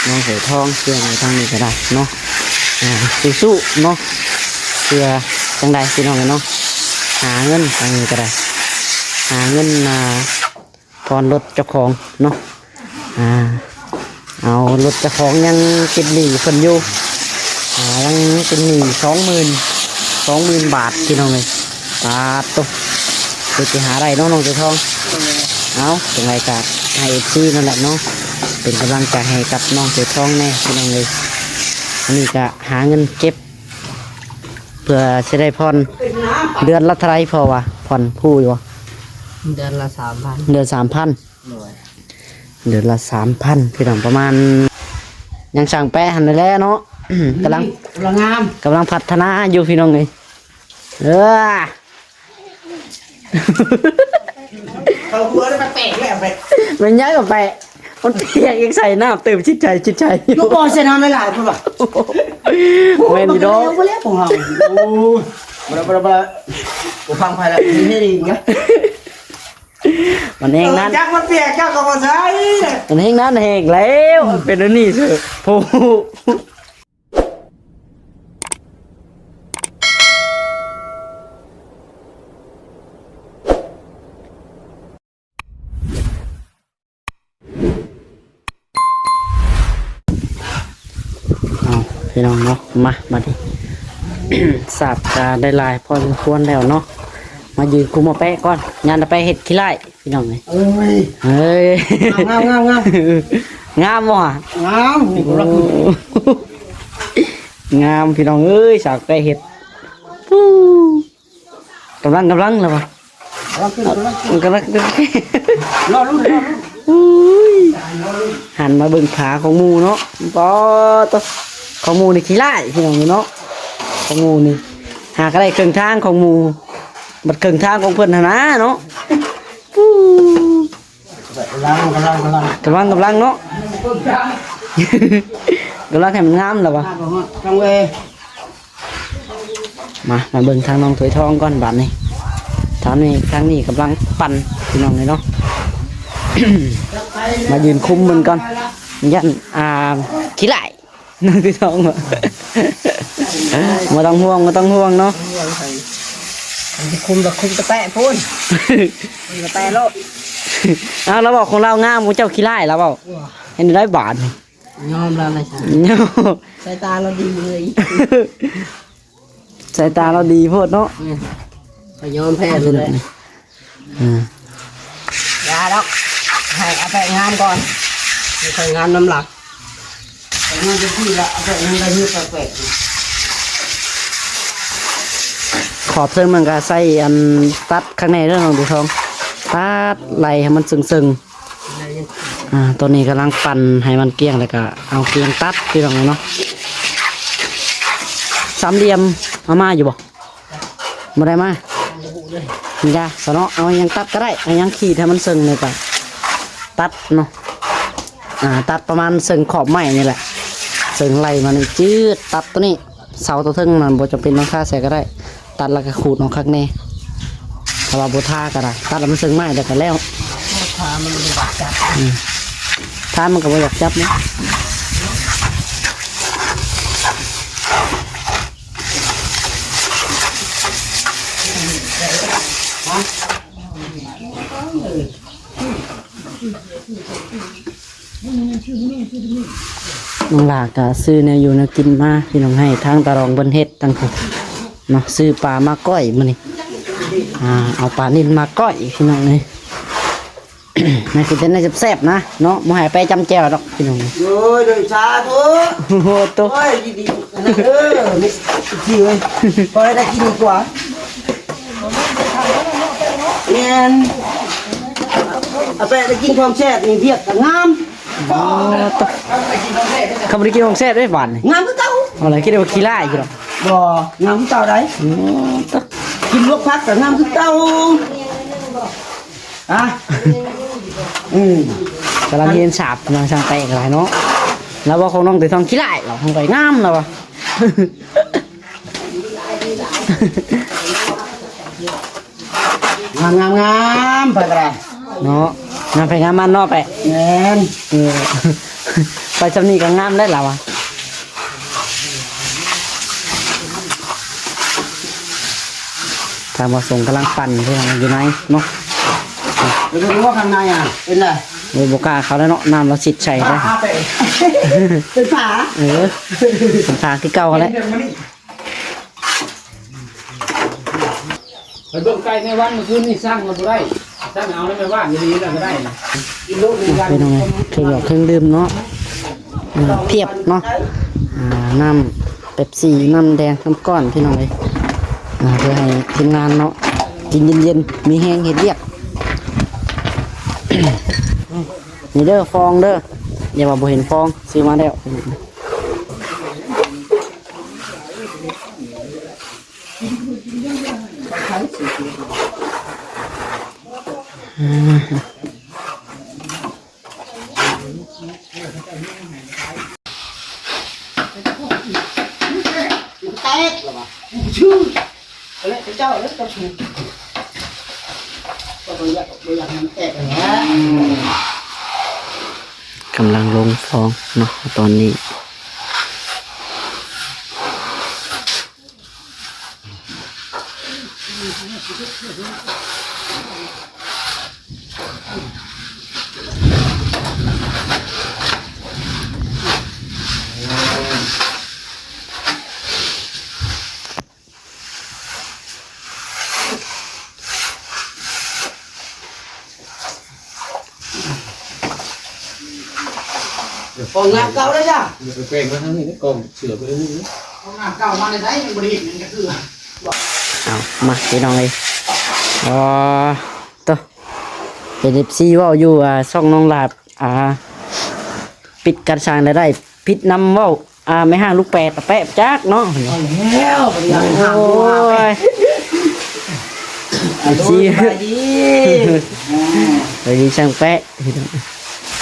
ນ້ອງເສືອທອງ ເພື່ອໃຫ້ທາງນີ້ກໍໄດ້ເນາະ ອ່າ ສູ້ໆເນາະ ເພື່ອຈັ່ງໃດພີ່ນ້ອງເອີຍເນາະ ຫາເງິນທາງນີ້ກໍໄດ້ ຫາເງິນ ອ່າ ຜ່ອນລົດເຈົ້າຂອງເນາະ ອ່າ ເອົາລົດເຈົ້າຂອງຍັງຕິດໜີ້ເພິ່ນຢູ່ ອ່າ ຍັງເປັນໜີ້ສອງໝື່ນ ສອງໝື່ນບາດພີ່ນ້ອງເອີຍ ປາດໂທ້ ເພື່ອຊິຫາໄດ້ເນາະ ນ້ອງເສືອທອງ ເອົາ ຈັ່ງໃດກໍໃຫ້ເອັຟຊີນັ້ນແຫຼະເນາະ ເປັນກຳລັງໃຈໃຫ້ກັບນ້ອງເສືອທອງແດ່ພີ່ນ້ອງເອີຍ ອັນນີ້ກໍຫາເງິນເກັບ ເພື່ອຊິໄດ້ຜ່ອນເດືອນລະເທົ່າໃດ ພໍວ່າຜ່ອນ ຮູ້ຢູ່ບໍ່? ເດືອນລະສາມພັນ ເດືອນສາມພັນ ໂດຍ ເດືອນລະສາມພັນ ພີ່ນ້ອງ ປະມານ ຍັງຊ່າງແປະຫັ້ນແຫຼະເນາະ ກຳລັງ ກຳລັງງາມ ກຳລັງພັດທະນາຢູ່ພີ່ນ້ອງເອີຍ ເອີ ເອົາຫົວໄປແປະແລ້ວໄປ ແມ່ນຫຍັງກໍແປະ ມັນປຽກ ຍັງໃສ່ນ້ຳຕື່ມຊິດໃຈຊິດໃຈຢູ່ ບໍ່ໃສ່ນ້ຳຫຼາຍໆ ພຸ້ນວ່າ ແມ່ນຢູ່ດອກ ບໍ່ແລ້ວຂອງເຮົາ ໂອ້ຍ ບໍ່ໄດ້ ບໍ່ໄດ້ ບໍ່ໄດ້ ບໍ່ຟັງໃຜລະ ເຮັດອີກນະ ມັນແຮງນັ້ນ ຈັກມັນປຽກ ເຈົ້າກໍບໍ່ໃສ່ ມັນແຮງນັ້ນແຮງແລ້ວ ເປັນອັນນີ້ເສີ ໂອ້ໂຫ. ເອົາ ພີ່ນ້ອງເນາະ ມາ ບາດນີ້ ສາບກະໄດ້ຫຼາຍພໍສົມຄວນແລ້ວເນາະ ມາຢືນຄຸມເອົາແປະກ່ອນ ຢ້ານແຕ່ແປະເຮັດຂີ້ຮ້າຍ ພີ່ນ້ອງເອີຍ ເອີຍ ເອີຍ ງາມ ງາມ ງາມ ງາມ ງາມບໍ່ຫະ? ງາມ ໂອ້ ງາມ ພີ່ນ້ອງເອີຍ ສາກແປະເຮັດ ປູ້ ກຳລັງ ກຳລັງແລ້ວວະ ກຳລັງຂຶ້ນ ກຳລັງຂຶ້ນ ກຳລັງຂຶ້ນ ລໍລຸ້ນ ລໍລຸ້ນ ອຸ້ຍ ຫັນມາເບິ່ງຂາຂອງໝູ່ເນາະ ປາດໂທ້ ຂອງໝູ່ນີ້ຂີ້ຮ້າຍ ພີ່ນ້ອງເນາະ ຂອງໝູ່ນີ້ ຫາກໍໄດ້ເຄິ່ງທາງຂອງໝູ່ ບັດເຄິ່ງທາງຂອງເພິ່ນຫັ້ນນາເນາະ ປູ້ ກຳລັງ ກຳລັງ ກຳລັງ ກຳລັງ ກຳລັງເນາະ ກຳລັງໃຫ້ມັນງາມແລ້ວວະ ທາງເວີຍ ມາ ມາເບິ່ງທາງນ້ອງຖວຍທອງກ່ອນບາດນີ້ ທາງນີ້ ທາງນີ້ກຳລັງປັ່ນ ພີ່ນ້ອງເອີຍເນາະ ມາຢືນຄຸມເບິ່ງກ່ອນ ຢ້ານ ອ່າ ຂີ້ຮ້າຍ ນ້ອງຖວຍທອງວ່າ ບໍ່ຕ້ອງຫ່ວງ ບໍ່ຕ້ອງຫ່ວງເນາະ ມັນຊິຄຸມລະຄຸມກະແຕະພຸ້ນ ຄຸມກະແຕະໂລດ ເອົາ ລາວເວົ້າຂອງລາວງາມ ຂອງເຈົ້າຂີ້ຮ້າຍ ລາວເວົ້າ ເຫັນໄດ້ບາດນີ້ ຍອມແລ້ວນະ ສາຍຕາລາວດີເລີຍ ສາຍຕາລາວດີໂພດເນາະ ແມ່ນ ຂ້ອຍຍອມແພ້ເລີຍ ອ່າ ຢ່າດອກ ໃຫ້ອາແປະງາມກ່ອນ ໃຫ້ຂ້ອຍງາມນຳຫຼັງ ແຕ່ງາມເຕັມທີ່ລະ ອາແປະຍັງໄດ້ເຮັດແປະ ຂອບເທິງມັນກະໃສ່ອັນຕັດຂ້າງໃນເດີ ນ້ອງເສືອທອງ ຕັດໄລ່ໃຫ້ມັນເຊິ່ງໆ ອ່າ ຕອນນີ້ກຳລັງປັ່ນໃຫ້ມັນກ້ຽງ ແລ້ວກະເອົາກ້ຽງຕັດ ພີ່ນ້ອງເນາະ ສາມຫຼ່ຽມເອົາມາຢູ່ບໍ່? ບໍ່ໄດ້ມາ ຢ່າຊະເນາະ ເອົາຫຍັງຕັດກໍໄດ້ ເອົາຫຍັງຂີດໃຫ້ມັນເຊິ່ງ ແລ້ວກະຕັດເນາະ ອ່າ ຕັດປະມານເຊິ່ງຂອບໄມ້ນີ້ແຫຼະ ເຊິ່ງໄລ່ມານີ້ ຈືດ ຕັດໂຕນີ້ ເສົາໂຕເທິງນັ້ນບໍ່ຈຳເປັນຕ້ອງທາໃສ່ກໍໄດ້ ຕັດແລ້ວກໍຂູດອອກຄັກແນ່ ຖ້າວ່າບໍ່ທາກໍໄດ້ ຕັດແລ້ວມັນເຊິ່ງໄມ້ແລ້ວກໍແລ້ວ ທາມັນບໍ່ຢາກຈັບ ອືມ ທາມັນກໍບໍ່ຢາກຈັບເນາະ ນ້ອງຫຼ້າກະຊື້ແນວຢູ່ແນວກິນມາ ພີ່ນ້ອງ ໃຫ້ທາງຕາຫຼອງເພິ່ນເຮັດຕັ້ງເນາະ ຊື້ປາມາກ້ອຍມື້ນີ້ ອ່າ ເອົາປານິນມາກ້ອຍ ພີ່ນ້ອງເອີຍ ໃຫ້ກິນແຕ່ແນວແຊບໆນະເນາະ ບໍ່ໃຫ້ໄປຈ້ຳແຈ່ວດອກ ພີ່ນ້ອງ ໂດຍ ໂດຍ ສາທຸ ໂອ້ໂຕ ໂອ້ຍ ດີໆ ເອີ ນີ້ ເອີ ພໍໃຫ້ໄດ້ກິນດີກວ່າ ແມ່ນ ເອົາໄປໄດ້ກິນຂອງແຊບນີ້ວຽກກໍງາມ ອໍ ຄັນບໍ່ໄດ້ກິນຂອງແຊບເດ້ຫວານນີ້ ງາມຄືເກົ່າ ເອົາລະ ຄິດວ່າຂີ້ລ້າຍຢູ່ດອກ ບໍ່ ງາມຄືເກົ່າໃດ ອໍ ກິນລວກຜັກກໍງາມຄືເກົ່າ ອະ ອືມ ກຳລັງຮຽນສາບ ນາງຊ່າງແຕກຫຼາຍເນາະ ລາວວ່າຂອງນ້ອງແຕ່ທອງຂີ້ລ້າຍ ລາວຂອງຂ້ອຍງາມ ລາວວ່າ ງາມໆໆ ໄປກໍໄດ້ເນາະ ງາມໃຜງາມມັນເນາະ ແປະ. ແມ່ນ. ເອີ ໄປຊ່ຳນີ້ກໍງາມແລ້ວລາວອະ. ທາງບ່າວສົງກຳລັງປັ່ນຢູ່ ຢູ່ໃນເນາະ. ໄປເບິ່ງວ່າຂ້າງໃນອະເປັນໃດ. ໂອ້ຍ ບໍ່ກ້າເຂົ້າແລ້ວເນາະ ນ້ຳລາວຊິດໃສ່ເດ້. ເປັນຜາ. ເອີ ເປັນຜາຄືເກົ່າຫັ້ນແຫຼະ. ໄປເບິ່ງໄກ່ໃນວັນມື້ຄືນນີ້ ສັ່ງມັນບໍ່ໄດ້ ສັ່ງເອົາໃນແມ່ບ້ານດີໆນັ້ນກໍໄດ້. ພີ່ນ້ອງເອີຍ ເຄື່ອງດອກເຄື່ອງດື່ມເນາະ ອາ ພຽບເນາະ ອາ ນ້ຳເປັບຊີ ນ້ຳແດງ ນ້ຳກ້ອນ ພີ່ນ້ອງເອີຍ ອາ ເພື່ອໃຫ້ທີມງານເນາະ ກິນເຢັນໆ ມີແຮງເຮັດວຽກ. ນີ້ເດີ ຟອງເດີ ຢ່າວ່າບໍ່ເຫັນຟອງ ຊື້ມາແລ້ວ. ແຕກແລ້ວວະ ແລ້ວເຈົ້າ ແລ້ວເຈົ້າ ກໍບໍ່ຢາກ ບໍ່ຢາກໃຫ້ມັນແຕກຫັ້ນແຫຼະ. ກຳລັງລົງຟອງເນາະຕອນນີ້. ກອງງາມເກົ່າເດ້ຈ້າ ຢ່າໄປແກວ່ງມາທາງນີ້ເດ້ ກອງເສືອໄປເລີຍ ກອງງາມເກົ່າມາໄດ້ໃສ ຍັງບໍ່ໄດ້ເຫັນຫຍັງຈັກເທື່ອ. ເອົາ ມາ ພີ່ນ້ອງເອີຍ ອໍ ໂຕ ເຫັນເອັຟຊີເວົ້າຢູ່ ອ່າ ຊ່ອງນ້ອງຫຼ້າ ອ່າ ປິດການສ້າງລາຍໄດ້ ຜິດນຳເວົ້າ ອ່າ ແມ່ຮ້າງລູກແປດ ຕາແປະຈັກເນາະ. ເອົາແລ້ວ ບໍ່ໄດ້ຢາກຫ້າມ ໂອ້ຍ ເອັຟຊີ ສະບາຍດີ ສະບາຍດີຊ່າງແປະ.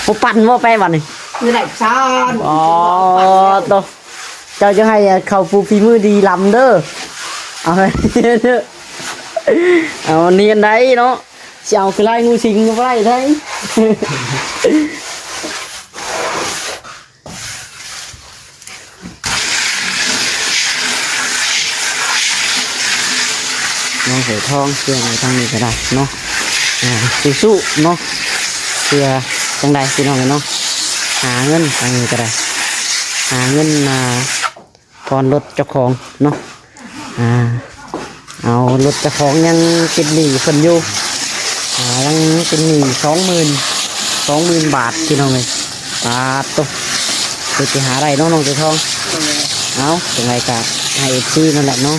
ບໍ່ປັ່ນບໍ່ແປະບັດນີ້ ຄືໄດ້ຊານ ອໍ ໂຕ ເຈົ້າຈະໃຫ້ເຂົ້າຜູ້ຝີມືດີລຳເດີ ເອົາ ເອົານຽນໄດ້ເນາະ ຊິເອົາຄືລາຍງູສິງບໍ່ໄດ້ໄດ໋. ນ້ອງເສືອທອງ ເຊື່ອໃນທາງນີ້ກໍໄດ້ເນາະ ອ່າ ສູ້ໆເນາະ ເພື່ອຈັ່ງໃດພີ່ນ້ອງເນາະ ຫາເງິນທາງນີ້ກໍໄດ້ ຫາເງິນມາຜ່ອນລົດເຈົ້າຂອງເນາະ ອ່າ ເອົາລົດເຈົ້າຂອງຍັງຕິດໜີ້ເພິ່ນຢູ່ ອ່າ ຍັງເປັນໜີ້ສອງໝື່ນ ສອງໝື່ນບາດ ພີ່ນ້ອງເອີຍ. ປາດໂຕ ຄືຊິຫາໄດ້ເນາະ ນ້ອງເສືອທອງ. ເອົາ ຈັ່ງໃດກໍໃຫ້ເອັຟຊີນັ້ນແຫຼະເນາະ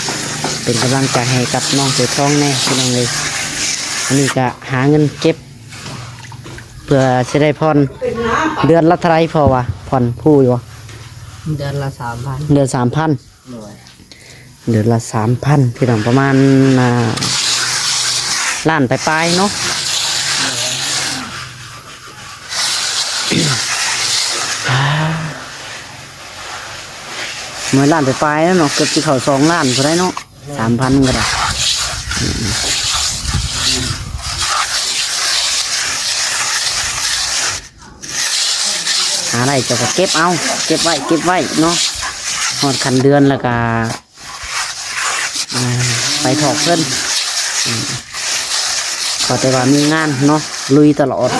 ເປັນກຳລັງໃຈໃຫ້ກັບນ້ອງເສືອທອງແດ່ ພີ່ນ້ອງເອີຍ. ອັນນີ້ກໍຫາເງິນເກັບ ເພື່ອຊິໄດ້ຜ່ອນເດືອນລະເທົ່າໃດ ພໍ່ວ່າຜ່ອນ ຮູ້ຢູ່ບໍ່? ເດືອນລະສາມພັນ ເດືອນສາມພັນ ໂດຍ ເດືອນລະສາມພັນ ພີ່ນ້ອງ ປະມານ ອ່າ ລ້ານປາຍໆເນາະ. ໂດຍ ປະມານລ້ານປາຍໆແລ້ວເນາະ ເກືອບຊິເຂົ້າສອງລ້ານພຸ້ນໃດ໋ເນາະ ສາມພັນກໍໄດ້. ຫາໄດ້ເຈົ້າກໍເກັບເອົາ ເກັບໄວ້ ເກັບໄວ້ເນາະ ຮອດຂັ້ນເດືອນແລ້ວກໍ ອ່າ ໄປຖອກເພິ່ນ ອືມ ຂໍແຕ່ວ່າມີງານເນາະ ລຸຍຕະຫຼອດ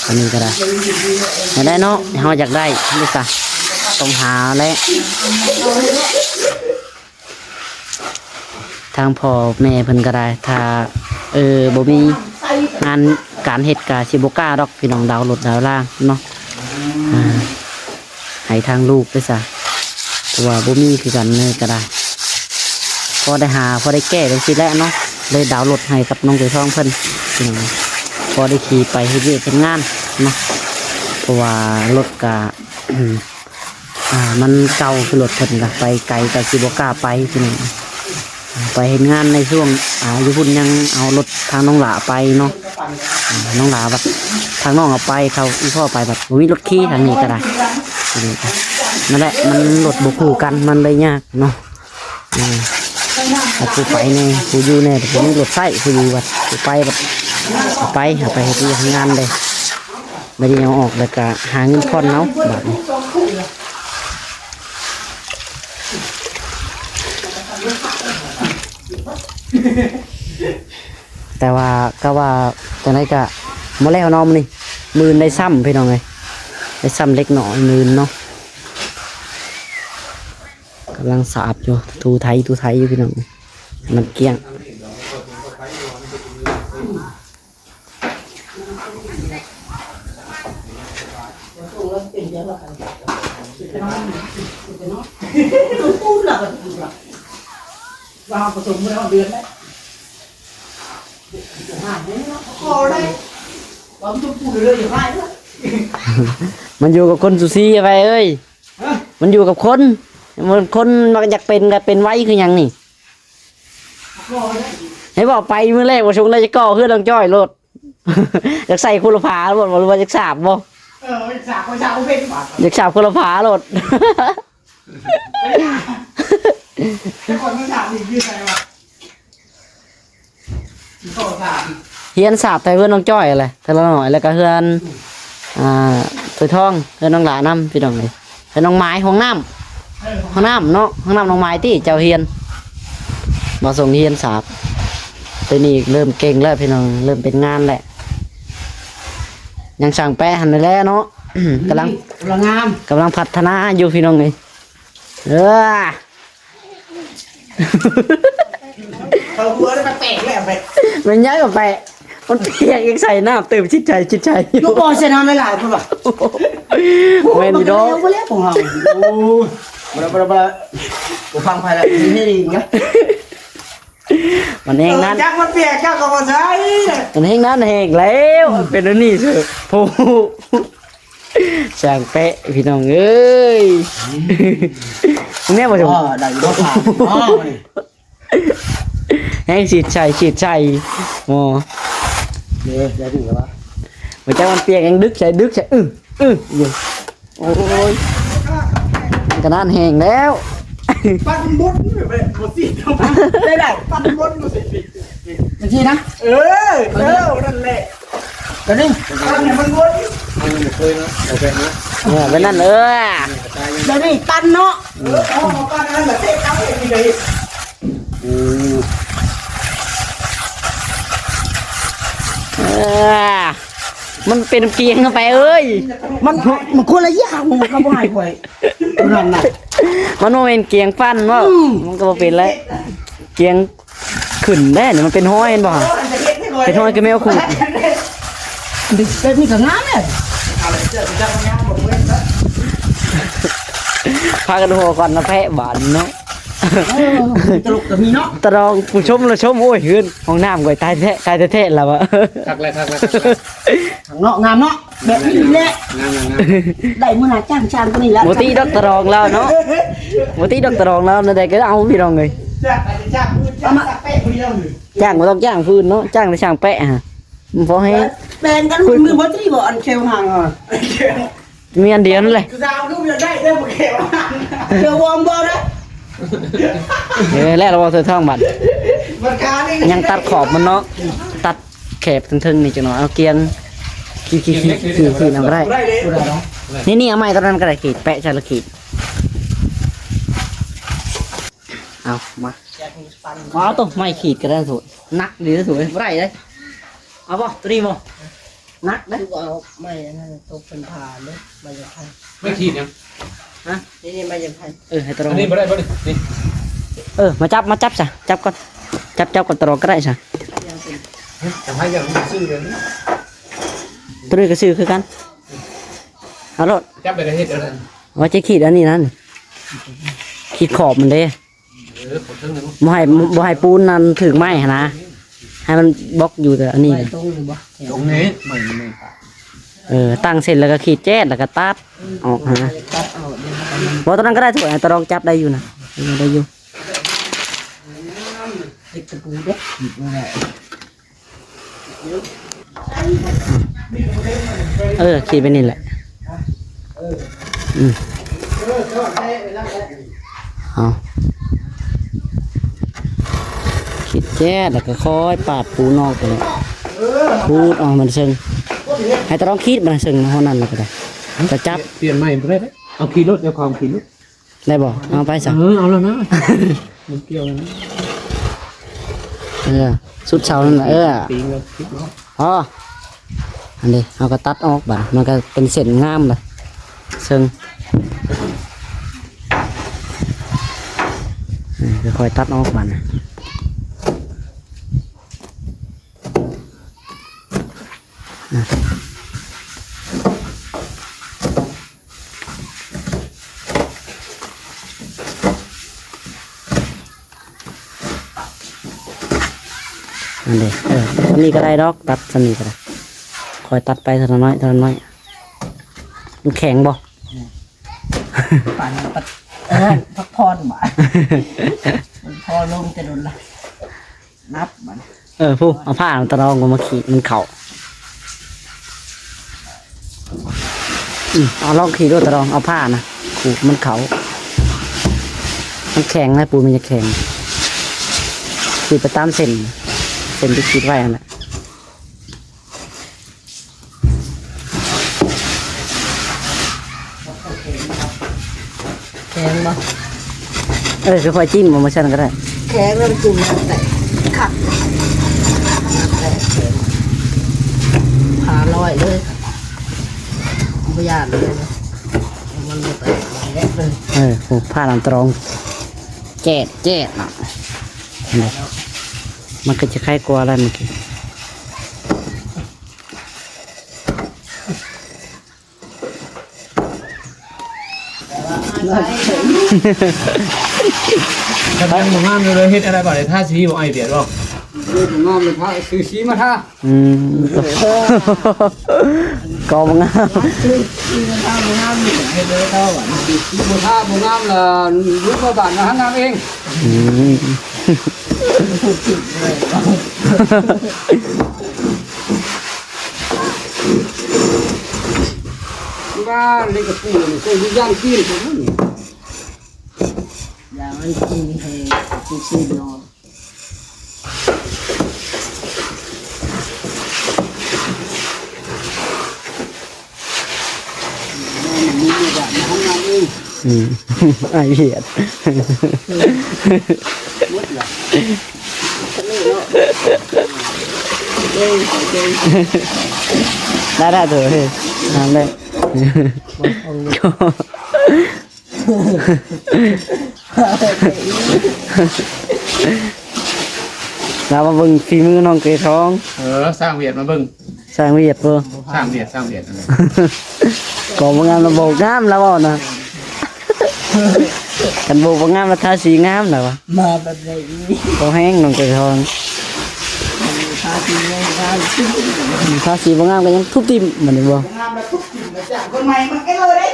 ອັນນີ້ກໍໄດ້ ໄດ້ເນາະ ເຮົາຢາກໄດ້ນີ້ຊະ ຕ້ອງຫາແຫຼະ. ທາງພໍ່ແມ່ເພິ່ນກໍໄດ້ ຖ້າ ເອີ ບໍ່ມີງານການເຮັດກໍຊິບໍ່ກ້າດອກ ພີ່ນ້ອງ ດາວລົດດາວລາເນາະ ອ່າ ໃຫ້ທາງລູກໄດ້ຊະ ເພາະວ່າບໍ່ມີຄືກັນເລີຍກໍໄດ້ ພໍໄດ້ຫາ ພໍໄດ້ແກ້ຈັ່ງຊີ້ແຫຼະເນາະ ເລີຍດາວລົດໃຫ້ກັບນ້ອງເສືອທອງເພິ່ນ ພີ່ນ້ອງ ພໍໄດ້ຂີ່ໄປເຮັດວຽກເຮັດງານເນາະ ເພາະວ່າລົດກະ ອ່າ ມັນເກົ່າ ຄືລົດເພິ່ນກະໄປໄກກະຊິບໍ່ກ້າໄປ ພີ່ນ້ອງ ໄປເຮັດງານໃນຊ່ວງ ອ່າ ຢູ່ພຸ້ນຍັງເອົາລົດທາງນ້ອງຫຼ້າໄປເນາະ ອ່າ ນ້ອງຫຼ້າບັດທາງນ້ອງເອົາໄປ ເຂົາອີ່ພໍ່ໄປບັດບໍ່ມີລົດຂີ່ທາງນີ້ກໍໄດ້ ນັ້ນແຫຼະ ມັນລົດບໍ່ຄູ່ກັນ ມັນເລີຍຍາກເນາະ ອ່າ ຜູ້ໄປແດ່ ຜູ້ຢູ່ແດ່ ບໍ່ມີລົດໃຊ້ ຜູ້ຢູ່ບັດ ຜູ້ໄປບັດ ເອົາໄປ ເອົາໄປເຮັດວຽກເຮັດງານເດ້. ບັດນີ້ເອົາອອກແລ້ວກະຫາເງິນຜ່ອນເອົາບາດນີ້. ແຕ່ວ່າກໍວ່າຈັ່ງໃດກໍບໍ່ແລ້ວເນາະມື້ນີ້. ມື້ອື່ນໄດ້ຊ້ຳພີ່ນ້ອງເອີຍ, ໄດ້ຊ້ຳເລັກນ້ອຍມື້ອື່ນເນາະ. ກຳລັງສາບຢູ່ ຖູໄຖ ຖູໄຖຢູ່ພີ່ນ້ອງ ໃຫ້ມັນກ້ຽງ. ມັນຢູ່ກັບຄົນ ຊູຊີ ໄອ້ໄພເອີຍ. ຮະ? ມັນຢູ່ກັບຄົນ ມັນຄົນມັນຢາກເປັນກໍເປັນໄວຄືຫຍັງນີ້. ໃຫ້ເວົ້າໄປມື້ແລກບໍ່ຊົງໄດ້ຈັກກໍເຮືອນນ້ອງຈ້ອຍໂລດ. ຢາກໃສ່ຄຸນລະພາໂລດບໍ່ ຫຼືວ່າຢາກສາບບໍ່? ເອີ ຢາກສາບ ຢາກສາບບໍ່ເປັນ ຢາກສາບຄຸນລະພາໂລດ. ແຕ່ກ່ອນມັນສາບນີ້ຢູ່ໃສວະ? ຮຽນສາບແຕ່ເຮືອນນ້ອງຈ້ອຍຫັ້ນແຫຼະ ເທື່ອລະໜ້ອຍ ແລ້ວກໍເຮືອນ ອ່າ ໂຕຍທອງ ເຮືອນນ້ອງຫຼ້ານຳ ພີ່ນ້ອງເອີຍ. ເຮືອນນ້ອງໝາຍ ຫ້ອງນ້ຳ ຫ້ອງນ້ຳເນາະ ຫ້ອງນ້ຳນ້ອງໝາຍຕິ ເຈົ້າຮຽນ ບໍ່ສົ່ງຮຽນສາບ. ດຽວນີ້ເລີ່ມເກັ່ງແລ້ວພີ່ນ້ອງ ເລີ່ມເປັນງານແລ້ວ. ຍັງຊ່າງແປະຫັ້ນແຫຼະເນາະ ກຳລັງ ກຳລັງງາມ ກຳລັງພັດທະນາຢູ່ ພີ່ນ້ອງເອີຍ. ເອີ ເອົາຫົວໄປແປະແລ້ວໄປ ແມ່ນຫຍັງກໍແປະ ມັນປຽກ ຍັງໃສ່ນ້ຳຕື່ມຊິດໃສ່ ຊິດໃສ່ຢູ່. ລູກບອນໃສ່ນ້ຳຫຼາຍໆ ພຸ້ນວ່າ. ແມ່ນຢູ່ດອກ ບໍ່ແລ້ວ ບໍ່ແລ້ວຂອງເຮົາ. ໂອ້ຍ ບໍ່ໄດ້ ບໍ່ໄດ້ ບໍ່ໄດ້ ບໍ່ຟັງໃຜລະ ເຮັດເອງນະ. ມັນແຮງນັ້ນ ຈັກມັນປຽກ ເຈົ້າກໍບໍ່ໃສ່ ມັນແຮງນັ້ນແຮງແລ້ວ ເປັນອັນນີ້ເສີ ໂອ້ ຊ່າງແປະ ພີ່ນ້ອງເອີຍ. ແນວບໍ່ ອໍ ໄດ້ຢູ່ດອກ ອໍ ນີ້ ແຮງສີດໃສ່ ສີດໃສ່ ໂອ້ ເດ້ ໄດ້ຖືກແລ້ວວະ. ບໍ່ຈັກມັນປຽກ ຍັງດຶກໃສ່ ດຶກໃສ່ ອື ອື ຢູ່. ໂອ້ຍ ຂະໜາດແຮງແລ້ວ ປັດມັນບົດ ບໍ່ຊິ ໄດ້ ໄດ້ ປັດມັນບົດ ບໍ່ຊິ ຈັ່ງຊີ້ນະ. ເອີ ເອີ ນັ້ນແຫຼະ ແບບນີ້ ປັດໃຫ້ມັນບົດ ເຮົາຍັງບໍ່ເຄີຍເນາະ ເອົາແບບນັ້ນ ເອີ ແບບນີ້ປັນເນາະ. ເອີ ເອົາ ເອົາປານນັ້ນລະເຕະເອົາ ເຮັດນີ້ກໍເຮັດ. ໂອ້ ເອີ ມັນເປັນກຽງເຂົ້າໄປເອີຍ ມັນ ມັນຄົນລະຢ່າງ ມັນກໍບໍ່ໃຫ້ຂ້ອຍ ຕົວນັ້ນນະ ມັນບໍ່ແມ່ນກຽງຟັນເນາະ. ອືມ ມັນກໍບໍ່ເປັນແລ້ວ ກຽງ ຂຶ້ນແດ່ນີ້ ມັນເປັນຮອຍ ເຫັນບໍ່? ເປັນຮອຍຄືແມວຂູດ. ແບບນີ້ກໍງາມແຫຼະ ພາກັນຫົວຄວັນມາແພະບາດນີ້ເນາະ. ເອີ ຕະຫຼົກກໍມີເນາະ ຕະດອງ ຜູ້ຊົມລະຊົມ ໂອ້ຍ ເຮືອນຫ້ອງນ້ຳ ໂອ້ຍ ຕາຍແທ້ ຕາຍແທ້ໆ ລະວ່າ. ຄັກແລ້ວ ຄັກແລ້ວ ຄັກແລ້ວ ເນາະ ງາມເນາະ ແບບນີ້ແຫຼະ ງາມໆໆ ໄດ້ມື້ໜ້າຈ້າງຊ່າງກວ່ານີ້ແຫຼະ. ບໍ່ຕິດອກຕະດອງລາວເນາະ ບໍ່ຕິດອກຕະດອງລາວ ແນວໃດກໍເອົາ ພີ່ນ້ອງເອີຍ. ຈ້າງ ຈ້າງ ຈ້າງ ຈ້າງ ບໍ່ຕ້ອງຈ້າງຜູ້ອື່ນເນາະ ຈ້າງແຕ່ຊ່າງແປະຫາ ມັນພໍແຮງ ແປງກັນ ມື້ບໍ່ຕິບໍ່ ອັນແຄວຫາງ ມີອັນດຽວນັ້ນແຫຼະ ສາວຄືບໍ່ໄດ້ເດີ ແຄວຫາງ ແຄວວອມບໍ່ໄດ້. ເອີ ແລ້ວລະບໍ່ ເທີທອງບັດ ຍັງຕັດຂອບມັນເນາະ ຕັດ ແຄບເທິງໆນີ້ຈັກໜ້ອຍ ເອົາກຽງ ຂີດໆໆ ຂີດໆ ເອົາກໍໄດ້. ນີ້ໆ ເອົາໄມ້ຕົວນັ້ນກໍໄດ້ ຂີດແປະໃສ່ລະຂີດ. ເອົາມາ ມາເອົາໂຕໄມ້ຂີດກໍໄດ້ ໂຕໜັກດີ ໂຕບໍ່ໄດ້ເດ້. ເອົາບໍ່ ໂຕນີ້ບໍ່ ໜັກເດ້. ຄືວ່າເອົາໄມ້ອັນນັ້ນ ໂຕເພິ່ນຜ່າເດ້ ໄມ້ຢາກໄຜ່ ໄມ້ຂີດຫຍັງ? ຮະ? ນີ້ໆ ໄມ້ຢາກໄຜ່. ເອີ ໃຫ້ຕະລອງ ອັນນີ້ບໍ່ໄດ້ບໍ່ນີ້? ນີ້ ເອີ ມາຈັບ ມາຈັບຊະ ຈັບກ່ອນ ຈັບ ຈັບກ່ອນ ຕະລອງກໍໄດ້ຊະ. ຢາກໄຜ່ ຢາກຊື່ເລີຍ ໂຕນີ້ກໍຊື່ຄືກັນ ເອົາໂລດ. ຈັບໄປກໍເຮັດອັນນັ້ນ ວ່າຈະຂີດອັນນີ້ນັ້ນ ຂີດຂອບມັນເດ້. ເອີ ບໍ່ໃຫ້ ບໍ່ໃຫ້ປູນນັ້ນຖືກໄມ້ຫັ້ນນະ ໃຫ້ມັນບລັອກຢູ່ແຕ່ອັນນີ້ ໄມ້ຕົງຫຼືບໍ່? ຕົງນີ້ ໄມ້ນີ້ ເອີ ຕັ້ງເສັ້ນແລ້ວກໍຂີດແຈດ ແລ້ວກໍຕັດອອກຫັ້ນນະ. ບໍ່ ຕົວນັ້ນກໍໄດ້ ໂຕນັ້ນຕະລອງຈັບໄດ້ຢູ່ນະ ໄດ້ຢູ່. ເຮັດຕະປູເດ້ ເອີ ຂີດໄປນີ້ແຫຼະ. ອືມ ເອົາ ຂີດແຈດ ແລ້ວກໍຄ່ອຍປາດປູນອກໄປເລີຍ. ຂູດອອກມັນເຊິ່ງ ໃຫ້ຕາລອງຂີດມັນເຊິ່ງເທົ່ານັ້ນລະກໍໄດ້ ຈະຈັບ ປ່ຽນໃໝ່ບໍ່ໄດ້ເດ້. ເອົາຂີ່ລົດ ເຈົ້າຂອງຂີ່ລົດ ໄດ້ບໍ່? ເອົາໄປຊະ ເອີ ເອົາແລ້ວນະ ມັນກ່ຽວແລ້ວນະ ເອີ ສຸດເສົານັ້ນນະ ເອີ ຕີງແລ້ວຄິດເນາະ ອໍ ອັນນີ້ເຮົາກໍຕັດອອກບາດ ມັນກໍເປັນເສັ້ນງາມລະ ເຊິ່ງ ເອີ ຄ່ອຍໆຕັດອອກບາດ. ອັນນີ້ ເອີ ສ່ຳນີ້ກໍໄດ້ດອກ ຕັດສ່ຳນີ້ກໍໄດ້ ຄ່ອຍຕັດໄປເທື່ອລະໜ້ອຍ ເທື່ອລະໜ້ອຍ. ມັນແຂງບໍ່? ປານນັ້ນ ເອີ ພັກຜ່ອນບາດ ມັນພໍລົງແຕ່ດົນລະ. ນັບມັນ ເອີ ຜູ້ເອົາຜ້າຕະລອງມາຂີດມັນເຂົ້າ ອືມ ເອົາລອງຂີດດູຕະລອງ ເອົາຜ້ານະຂູດມັນເຂົ້າ ມັນແຂງນະ ປູນມັນຈະແຂງ ຂີດໄປຕາມເສັ້ນ ເສັ້ນທີ່ຂີດໄວ້ຫັ້ນແຫຼະ. ແຂງບໍ່? ເອີ ຄ່ອຍໆຈິ້ມເອົາ ບໍ່ຊັ້ນກໍໄດ້ ແຂງແລ້ວມັນຈຸ່ມນ້ຳແຕກຄັກ ນ້ຳແຕກແຂງ ຜ່າລອຍເລີຍ ບໍ່ຢ້ານເລີຍ ມັນບໍ່ແຕກ ມັນແຍກເລີຍ. ເອີ ໂອ້ ຜ່ານຳຕະລອງ ແຈດແຈດເນາະ ມັນກໍຈະໄຄກວ່າແລ້ວເມື່ອກີ້. ຄັນຍັງບໍ່ງາມຢູ່ເລີຍ ເຮັດແນວໃດບາດນີ້ ທາສີບໍ່ ອ້າຍວຽດບໍ່? ເຮັດບໍ່ງາມເລີຍ ທາ ຊື້ສີມາທາ. ອືມ ກໍບໍ່ງາມ ຊື້ສີມາທາບໍ່ງາມນີ້ ເຮັດແນວໃດຕໍ່ບາດນີ້? ບໍ່ທາບໍ່ງາມລະ ລຸກມາບາດນະ ຫາງາມເອງ. ອືມ ວ່າເລັກກະປູນີ້ ເຈົ້າຢູ່ຢ້ານຕີນເຂົາບໍ່ນີ້? ຢ່າງນັ້ນກິນໃຫ້ຊື່ໆນອນ. ອືມ ອ້າຍວຽດ ໄດ້ໆ ເດີ ງາມເລີຍ. ລາວມາເບິ່ງຝີມືນ້ອງເກຍທອງ. ເອີ ຊ່າງວຽດມາເບິ່ງ. ຊ່າງວຽດບໍ່? ຊ່າງວຽດ ຊ່າງວຽດ ກໍບໍ່ງາມລະ ບໍ່ງາມລະເວົ້ານະ. ຄັນບໍ່ ບໍ່ງາມລະ ທາສີງາມລະວ່າ. ມາແບບໃດອີກ? ບໍ່ແຮງນ້ອງເກຍທອງ. ທາສີງາມ ທາສີບໍ່ງາມກໍຍັງທຸບຖິ້ມ ມັນນີ້ບໍ່? ງາມລະທຸບຖິ້ມລະ ຈ້າງຄົນໃໝ່ມາເອີເດ້.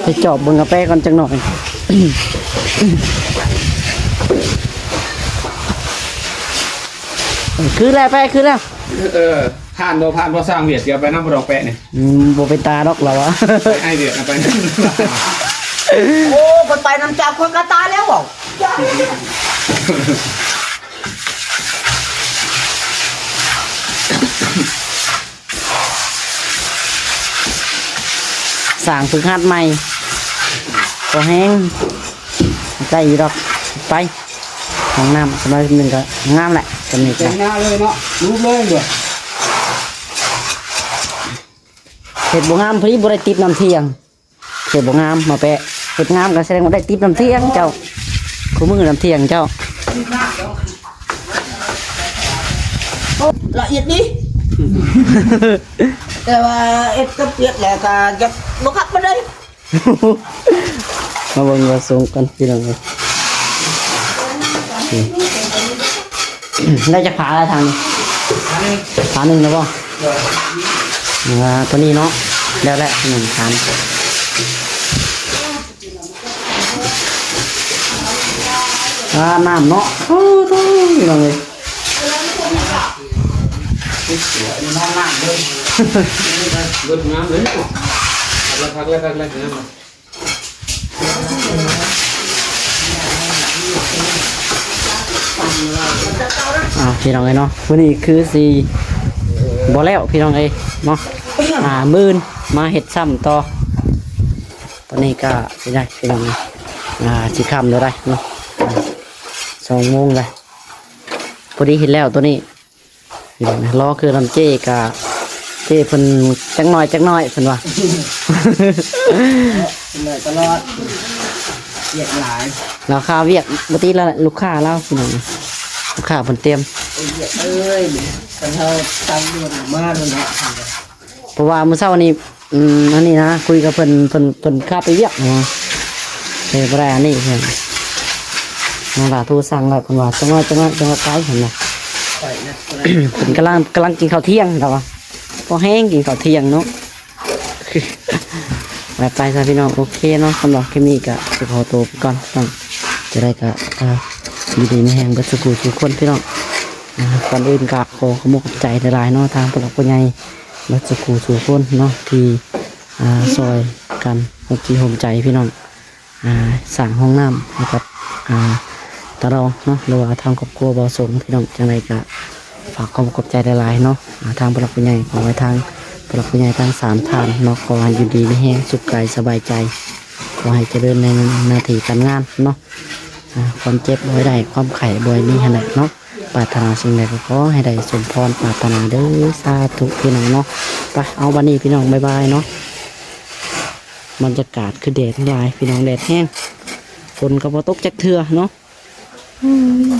ໄປຈອບເບິ່ງກາແຟກ່ອນຈັກໜ້ອຍ. ຄືແລ້ວ ແປ ຄືແລ້ວ. ເອີ ຜ່ານບໍ່ ຜ່ານບໍ່ ຊ່າງວຽດ ຊິເອົາໄປນຳບໍ່ດອກແປະນີ້? ອືມ ບໍ່ເປັນຕາດອກລາວວ່າ. ໄປອ້າຍວຽດເອົາໄປນຳ. ໂອ້ ຂ້ອຍໄປນຳເຈົ້າ ຂ້ອຍກະຕາຍແລ້ວເວົ້າ. ສ້າງຝຶກຫັດໃໝ່ ພໍແຮງ ໃກ້ຢູ່ດອກ. ໄປຫ້ອງນ້ຳ ສະໜ້ອຍໜຶ່ງກໍງາມແຫຼະ. ສ່ຳນີ້ ແຕ່ງໜ້າເລີຍເນາະ ຮູບເລີຍ. ເຮັດບໍ່ງາມ ພໍດີບໍ່ໄດ້ຕິບນ້ຳທ່ຽງ. ເຮັດບໍ່ງາມ ມາແປະ. ເຮັດງາມກໍສະແດງວ່າໄດ້ຕິບນ້ຳທ່ຽງເຈົ້າ. ຄູ່ມື້ນ້ຳທ່ຽງເຈົ້າ. ໂອ້ ລະອຽດດີ ແຕ່ວ່າເຮັດກັບວຽດແລ້ວກໍຍັງບໍ່ຄັກປານໃດ. ມາເບິ່ງວ່າສຸກກ່ອນພີ່ນ້ອງເອີຍ. ໄດ້ຈັກຝາແລ້ວທາງນີ້? ຝາໜຶ່ງແລ້ວບໍ່? ອ່າ ຕົວນີ້ເນາະ ແລ້ວແຫຼະ ໜຶ່ງຝາ. ອ່າ ນ້ຳເນາະ ໂອ້ໂຫ ພີ່ນ້ອງເອີຍ. ເບິດງາມເລີຍ. ຄັກແລ້ວ ຄັກແລ້ວ ງາມ. ອ່າ ພີ່ນ້ອງເອີຍເນາະ ມື້ນີ້ຄືຊິບໍ່ແລ້ວພີ່ນ້ອງເອີຍເນາະ ອ່າ ມື້ອື່ນມາເຮັດຊ້ຳຕໍ່. ຕອນນີ້ກໍຊິໄດ້ພີ່ນ້ອງເອີຍ ອ່າ ຊິຄ່ຳແລ້ວໄດ໋ເນາະ ອ່າ ສອງໂມງແລ້ວ ພໍດີເຮັດແລ້ວໂຕນີ້. ພີ່ນ້ອງເອີຍ ລໍຄືນຳເຈ້ກະ ເຈ້ເພິ່ນຈັກໜ້ອຍ ຈັກໜ້ອຍເພິ່ນວ່າ ເພິ່ນໜ້ອຍຕະຫຼອດ ວຽກຫຼາຍ ລາວຄາວຽກ ບໍ່ຕິລະ ລູກຄ້າລາວພີ່ນ້ອງເອີຍ ລູກຄ້າເພິ່ນຕຽມ ວຽກເອີຍ ຄັນເຮົາຕັ້ງຢູ່ມາໂດນເນາະ. ເພາະວ່າມື້ເຊົ້ານີ້ ອືມ ອັນນີ້ນະ ຄຸຍກັບເພິ່ນ ເພິ່ນ ເພິ່ນຄາໄປວຽກນະ ເຮັດບໍ່ໄດ້ອັນນີ້ເພິ່ນ ນ້ອງຫຼ້າໂທສັ່ງແລ້ວ ເພິ່ນວ່າ ຈັກໜ້ອຍ ຈັກໜ້ອຍ ຈັກໜ້ອຍໄປ ເພິ່ນວ່າ ໄປນະ ເພິ່ນກຳລັງ ກຳລັງກິນເຂົ້າທ່ຽງ ລາວວ່າ ພໍແຮງກິນເຂົ້າທ່ຽງເນາະ. ໄປ ໄປຊະພີ່ນ້ອງ ໂອເຄເນາະ ສຳລັບຄລິບນີ້ກໍຊິຂໍໂຕໄປກ່ອນເນາະ ຈະໄດ້ກໍ ອ່າ ຢູ່ດີມີແຮງເບິດສູ່ຜູ້ສູ່ຄົນພີ່ນ້ອງ. ອ່າ ກ່ອນອື່ນກໍຂໍຂອບອົກຂອບໃຈຫຼາຍໆເນາະ ທາງຜູ້ຫຼັກຜູ້ໃຫຍ່ ເບິດສູ່ຜູ້ສູ່ຄົນເນາະ ທີ່ ອ່າ ຊ່ອຍກັນຮ່ວມຈິດຮ່ວມໃຈພີ່ນ້ອງ ອ່າ ສ້າງຫ້ອງນ້ຳໃຫ້ກັບ ອ່າ ຕາລອງເນາະ ຫຼືວ່າທາງຄອບຄົວບໍ່ສົງພີ່ນ້ອງ. ຈັ່ງໃດກໍຝາກຄວາມຂອບໃຈຫຼາຍໆເນາະ ອ່າ ທາງຜູ້ຫຼັກຜູ້ໃຫຍ່ ຂໍໃຫ້ທາງຜູ້ຫຼັກຜູ້ໃຫຍ່ທັງສາມທ່ານເນາະ ຂໍໃຫ້ຢູ່ດີມີແຮງ ສຸກກາຍສະບາຍໃຈ ຂໍໃຫ້ຈະເລີນໃນໜ້າທີ່ການງານເນາະ. ອ່າ ຄວາມເຈັບບໍ່ໃຫ້ໄດ້ ຄວາມໄຂ້ບໍ່ໃຫ້ມີຫັ້ນແຫຼະເນາະ ປາດຖະໜາສິ່ງໃດກໍຂໍໃຫ້ໄດ້ສົມພອນປາດຖະໜາເດີ້ ສາທຸພີ່ນ້ອງເນາະ. ໄປ ເອົາ ບັດນີ້ພີ່ນ້ອງ ບາຍບາຍເນາະ. ບັນຍາກາດຄືແດດຫຼາຍພີ່ນ້ອງ ແດດແຮງ ຝົນກໍບໍ່ຕົກຈັກເທື່ອເນາະ. ອືມ